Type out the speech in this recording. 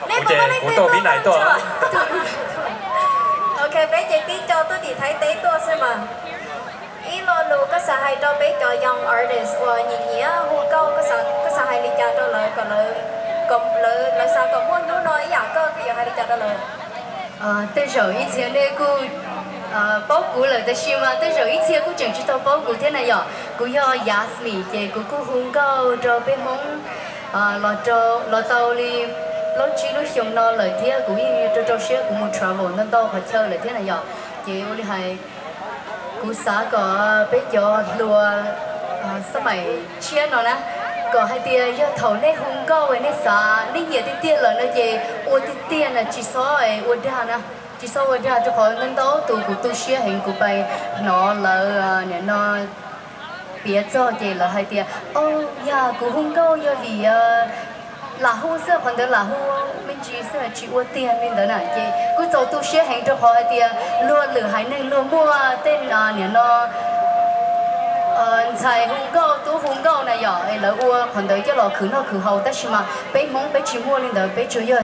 Nej puas muaj leej twg tuaj? Ok, peb ces tib co tuaj tim Thaib teb tuaj xwb mas. Ib lo lus koj xav hais rau peb cov young artist uas nyiam nyiam hu nkauj, koj xav hais li cas rau lawv kom lawv, kom lawv, lawv xav kom muaj hnub no ib yam koj, koj yuav hais li cas rau lawv? Tej zaum ib txhia nej kuj paub kuv lawm, tab sis mas tej zaum ib txhia kuj tseem tsis tau paub kuv thiab na yom. Kuv yog Yasmine ces kuv kuj hu nkauj rau peb Hmoob los tau li plaub tsib lub xyoo no lawm thiab kuv yeej rau rau siab kuv mus travel ntau ntau qhov chaw lawm thiab na yom. Ces ua li hais, kuv xav kom peb cov hluas xab maim tshiab no na, kom hais tias yog thaum nej hu nkauj nej xav nej nyiam tiag tiag lawm no ces ua tiag tiag na, tsis txhob ua dag na, tsis txhob ua dag, rau qhov ntau ntau tus kuv tu siab heev kuv pais hnov lawv nim no piav txog ces lawv hais tias, o, yog kuv hu nkauj yog vim lam hu xwb, qhov ntawd lam hu me ntsis xwb tsis ua tiag li ntawd na. Ces kuj txaus tu siab heev rau qhov hais tias luag lwm haiv neeg luag muaj tej nim no ntxhais hu nkauj tub hu nkauj na yom, es lawv ua qhov ntawd coj los khwv noj khwv haus, tab sis mas peb Hmoob peb tsis muaj li ntawd, peb tsuas yog